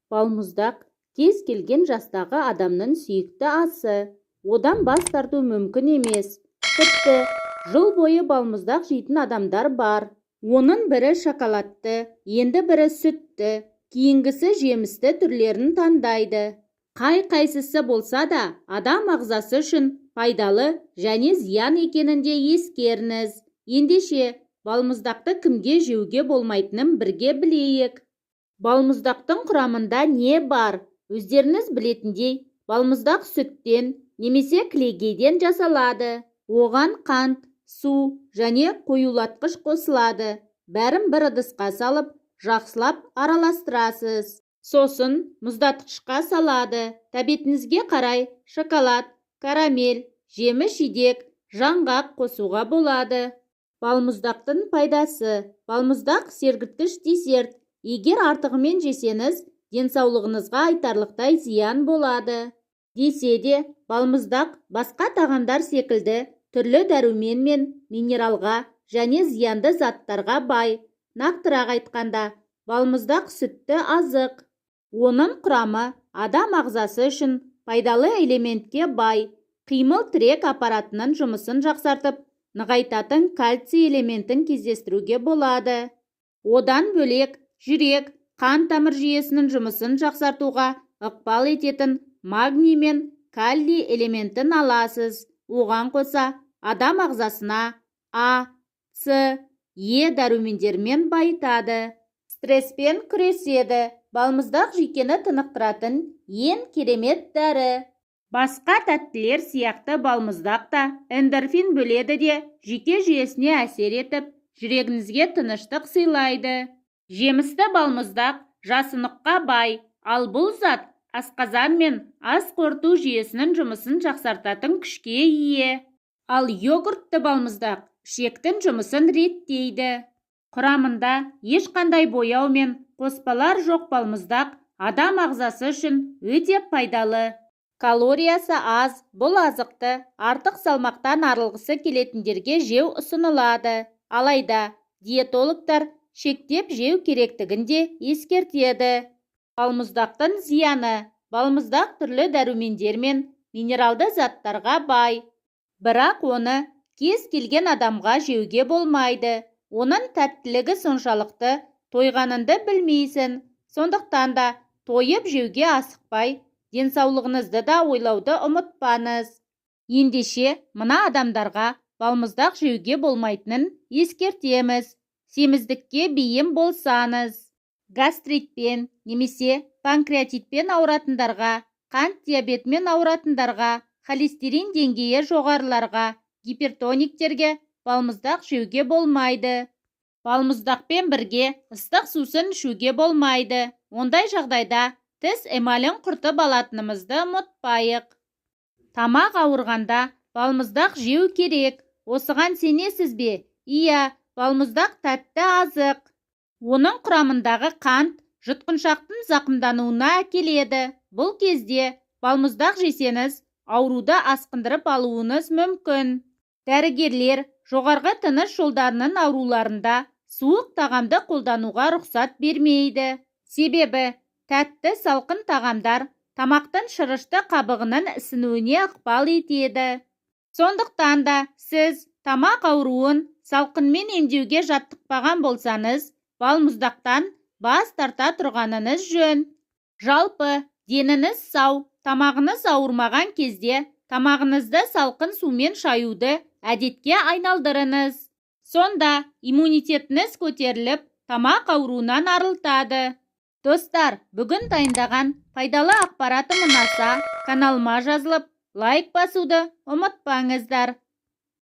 Балмұздақ – кез келген жастағы адамның сүйікті асы. Одан бас тарту мүмкін емес. Тіпті, жыл бойы балмұздақ жейтін адамдар бар. Оның бірі шоколадты, енді бірі сүтті, кейінгісі жемісті түрлерін таңдайды. Қай-қайсысы болса да, адам ағзасы үшін пайдалы және зиян екенін де ескеріңіз. Ендеше, балмұздақты кімге жеуге болмайтынын бірге білейік. Балмұздақтың құрамында не бар? Өздеріңіз білетіндей, балмұздақ сүттен немесе кілегейден жасалады. Оған қант, су және қоюлатқыш қосылады. Бәрін бір ыдысқа салып, жақсылап араластырасыз. Сосын мұздатқышқа салады. Тәбетіңізге қарай шоколад, карамель, жеміс-жидек, жаңғақ қосуға болады. Балмұздақтың пайдасы. Балмұздақ – сергіткіш десерт. Егер артығымен жесеңіз, денсаулығыңызға айтарлықтай зиян болады. Десе де, балмұздақ басқа тағамдар секілді түрлі дәрумен мен минералға және зиянды заттарға бай. Нақтырақ айтқанда, балмұздақ – сүтті азық. Оның құрамы адам ағзасы үшін пайдалы элементке бай. Қимыл-тірек аппаратының жұмысын жақсартып, нығайтатын кальций элементін кездестіруге болады. Одан бөлек, жүрек, қан тамыр жүйесінің жұмысын жақсартуға ықпал ететін магний мен калий элементін аласыз. Оған қоса, адам ағзасына А, С, Е дәрумендерімен байытады. Стресспен күреседі. Балмұздақ – жүйкені тынықтыратын ең керемет дәрі. Басқа тәттілер сияқты балмұздақ та эндорфин бөледі де, жүйке жүйесіне әсер етіп, жүрегіңізге тыныштық сыйлайды. Жемісті балмұздақ жасұныққа бай, ал бұл зат асқазан мен ас қорыту жүйесінің жұмысын жақсартатын күшке ие. Ал йогуртты балмұздақ ішектің жұмысын реттейді. Құрамында ешқандай бояу мен қоспалар жоқ балмұздақ адам ағзасы үшін өте пайдалы. Калориясы аз бұл азықты артық салмақтан арылғысы келетіндерге жеу ұсынылады. Алайда диетологтар шектеп жеу керектігін де ескертеді. Балмұздақтың зияны. Балмұздақ түрлі дәрумендер мен минералды заттарға бай. Бірақ оны кез келген адамға жеуге болмайды. Оның тәттілігі соншалықты, тойғаныңды білмейсің. Сондықтан да тойып жеуге асықпай, денсаулығыңызды да ойлауды ұмытпаңыз. Ендеше, мына адамдарға балмұздақ жеуге болмайтынын ескертеміз. Семіздікке бейім болсаңыз, гастритпен немесе панкреатитпен ауыратындарға, қант диабетімен ауыратындарға, холестерин деңгейі жоғарыларға, гипертониктерге балмұздақ жеуге болмайды. Балмұздақпен бірге ыстық сусын ішуге болмайды. Ондай жағдайда тіс эмалін құртып алатынымызды ұмытпайық. Тамақ ауырғанда балмұздақ жеу керек. Осыған сенесіз бе? Иә, балмұздақ – тәтті азық. Оның құрамындағы қант жұтқыншақтың зақымдануына әкеледі. Бұл кезде балмұздақ жесеңіз, ауруды асқындырып алуыңыз мүмкін. Дәрігерлер жоғарғы тыныс жолдарының ауруларында суық тағамды қолдануға рұқсат бермейді. Себебі тәтті салқын тағамдар тамақтың шырышты қабығының ісінуіне ықпал етеді. Сондықтан да сіз тамақ ауруын салқынмен емдеуге жаттықпаған болсаңыз, балмұздақтан бас тарта тұрғаныңыз жөн. Жалпы, деніңіз сау, тамағыңыз ауырмаған кезде тамағыңызды салқын сумен шаюды әдетке айналдырыңыз. Сонда иммунитетіңіз көтеріліп, тамақ ауруынан арылтады. Достар, бүгін дайындаған пайдалы ақпаратым ұнаса, каналыма жазылып, лайк басуды ұмытпаңыздар.